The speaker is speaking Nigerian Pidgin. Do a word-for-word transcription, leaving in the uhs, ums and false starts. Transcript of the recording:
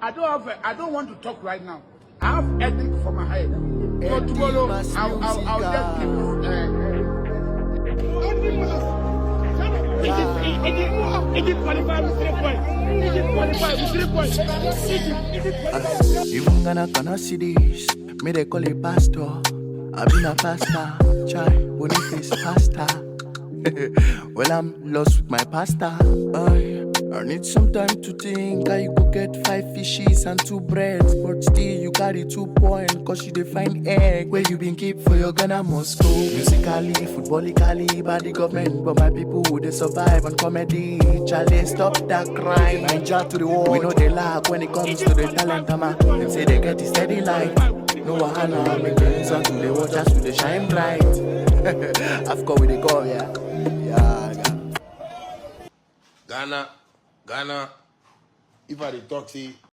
I don't have. A, I don't want to talk right now. I have headache for my head. So tomorrow, I'll, I'll, I'll just give you. Uh, Egypt, Egypt, Egypt qualified with three points. Egypt qualified with three points. Egypt, Egypt qualified. Even Ghana cannot see this. Me they call it pastor. I been a pastor. Chai, Boniface pastor. Well, I'm lost with my pastor. I, I need some time to think. How you go get five fishes and two breads, but still you carry two points, cause you dey find egg where you been keep for your Ghana must go. Musically, footballically, by the government, but my people who they survive on comedy. Charlie, stop that crime. Ninja to the world. We know they lack when it comes to the talent, ama. Them say they get it steady life. No wahala, make them use am to the watch as we dey shine bright. I've got with the go, yeah. Yeah, yeah. Ghana, Ghana. If I dey talk, say